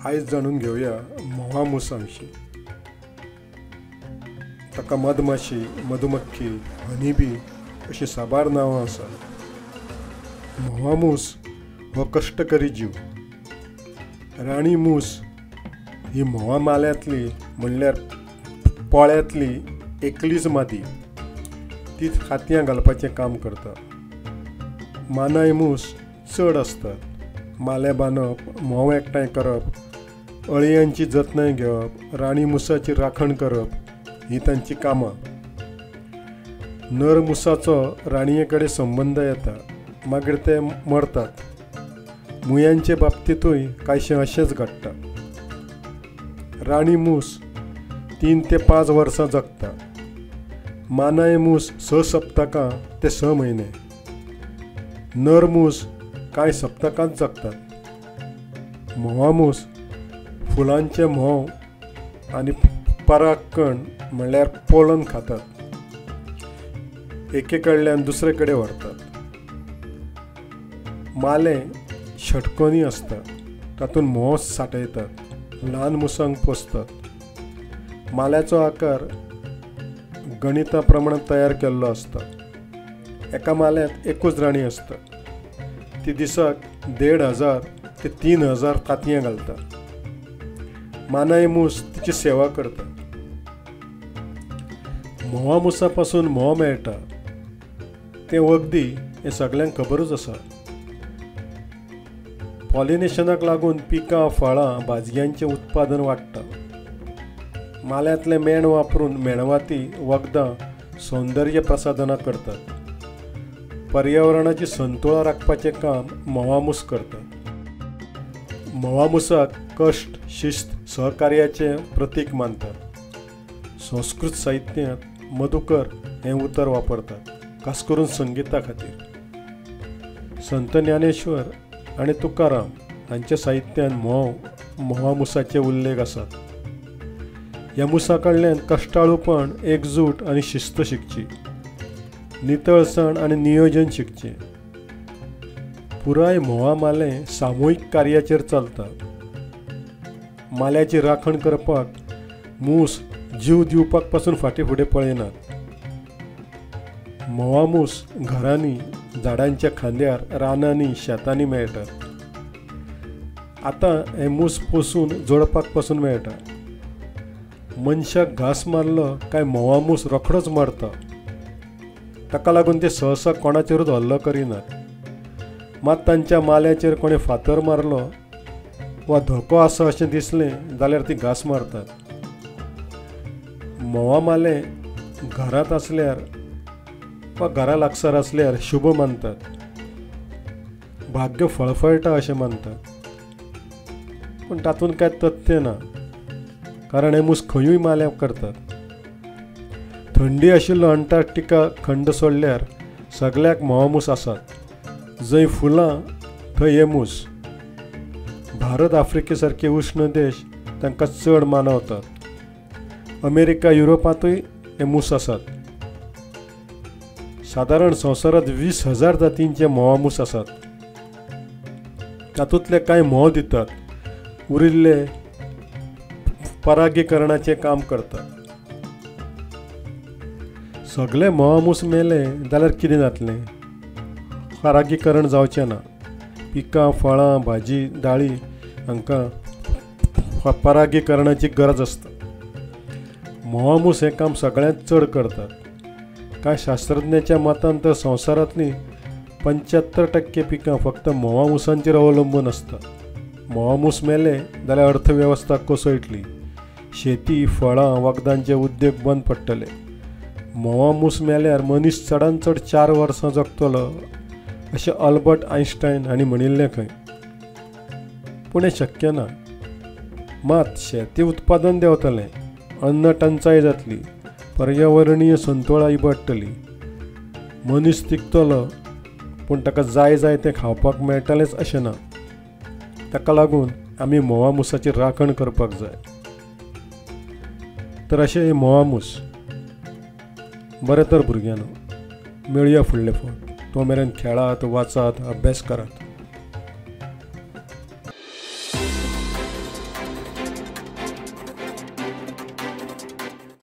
आयज जाणून घेवया म्होंवा मुसां विशीं. ताका मधमाशी, मधुमक्खी, हनीबी अशीं साबार नांवां आसात. म्होंवा मूस हो कश्टकरी जीव. राणी मूस ही म्होंवा माल्यांतली म्हणल्यार पोळ्यांतली एकलीच मादी. तीच खातयां घालपाचें काम करता. मानाय मूस चड आसतात. माले बांदप, म्होंव एकठांय करप, अळयांची जतनाय घेवप, राणी मुसाची राखण करप ही तांची कामां. नर मुसाचो राणये कडेन संबंद येता, मागीर ते मरतात. मुयांचे बाबतींतूय कांयशें अशेंच घडटा. राणी मूस 3 ते 5 वर्सां जगता. मानाय मूस 6 सप्तकां ते 6 म्हयने. नर मूस कांय सप्तकांच जगतात. म्होंवा मूस फुलांचें म्होंव आनी परागकण म्हणल्यार पोलन खातात. एके कडल्यान दुसरे कडेन व्हरतात. मालें षटकोनी आसता. तातूंत म्होंव सांठयतात. ल्हान मुसांक पोसतात. माल्याचो आकार गणिता प्रमाण तयार केल्लो आसता. एका माल्यांत एकूच राणी आसता. ती दिसाक 1500 ते 3000 तांतयां घालता. मानाय मूस तिची सेवा करता. म्होंवा मुसा पासून म्होंव मेळटा तें वखदी हें सगल्यांक खबरूच आसा. पॉलिनेशनाक लागून पिकां, फळां, भाजयांचें उत्पादन वाडटा. माल्यांतलें मेण वापरून मेणवाती, वखदां, सौंदर्य प्रसाधनां करतात. पर्यावरणाची संतुळा राखपाचें काम म्होंवा मूस करतात. म्होंवा मुसाक कश्ट, शिस्त, सहकार्याचें प्रतीक मानतात. संस्कृत साहित्यांत मधुकर हें उतर वापरतात, खास करून संगीता खातीर. संत ज्ञानेश्वर आनी तुकाराम हांच्या साहित्यांत म्होंवा मुसाचे उल्लेख आसात. ह्या मुसा कडल्यान कश्टाळूपण, एकजूट आनी शिस्त शिकची, नितळसाण आनी नियोजन शिकचें. पुराय म्होंवा मालें सामुहीक कार्याचेर चलता. माल्याची राखण करपाक मूस जीव दिवपाक पासून फाटीं फुडें पळयनात. म्होंवा मूस घरांनी, झाडांच्या खांद्यार, रानांनी, शेतांनी मेळटात. आतां हे मूस पोसून जोडपाक पासून मेळटा. मनशाक घांस मारलो काय म्होंवा मूस रोखडोच मरता. ताका लागून ते सहसा कोणाचेरूच हल्लो करिनात. मात तांच्या माल्याचेर कोणें फातर मारलो वा धोको आसा अशें दिसलें जाल्यार ती घांस मारतात. म्होंवा मालें घरांत आसल्यार वा घरा लागसार आसल्यार शुभ मानतात. भाग्य फळफळटा अशें मानतात. पूण तातूंत कांय तथ्य ना, कारण हे मूस खंयूय माल्या करतात. थंडी आशिल्लो अंटार्क्टिका खंड सोडल्यार सगल्याक म्होंवा मूस आसात. जंय फुलां थंय हे मूस. भारत, आफ्रिके सारके उश्ण देश तांकां चड मानवतात. अमेरिका, युरोपांतूय हे मूस आसात. सादारण संवसारांत 20,000 जातींचे म्होंवा मूस आसात. तातूंतले कांय म्होंव दितात, उरिल्ले परागीकरणाचें काम करतात. सगळे म्होंवा मूस मेले जाल्यार कितें जातलें? परागीकरण जावचें ना. पिकां, फळां, भाजी, दाळी हांकां परागीकरणाची गरज आसता. म्होंवा मूस हें काम सगळ्यांत चड करतात. कांय शास्त्रज्ञाच्या मतान तर संवसारांतलीं 75% पिकां फक्त म्होंवा मुसांचेर अवलंबून आसता. म्होंवा मूस मेले जाल्यार अर्थवेवस्था कोसळटली. शेती, फळां, वखदांचे उद्योग बंद पडटले. म्होंवा मूस मेल्यार मनीस चडांत चड 4 वर्सां जगतलो अशें अल्बर्ट आयन्स्टायन हांणी म्हणिल्लें खंय. पूण हें शक्य ना. मात शेती उत्पादन देंवतलें, अन्न टंचाय जातली, पर्यावरणीय संतुळा इबाडटली. मनीस तिगतलो पूण ताका जाय जाय तें खावपाक मेळटलेंच अशें ना. ताका लागून आमी म्होंवा मुसाची राखण करपाक जाय. तर अशें हे म्होंवा मूस. बरें तर भुरग्यांनो, मेळया फुडले फावट. तो मेरेन खेळात, वाचात, अभ्यास करात.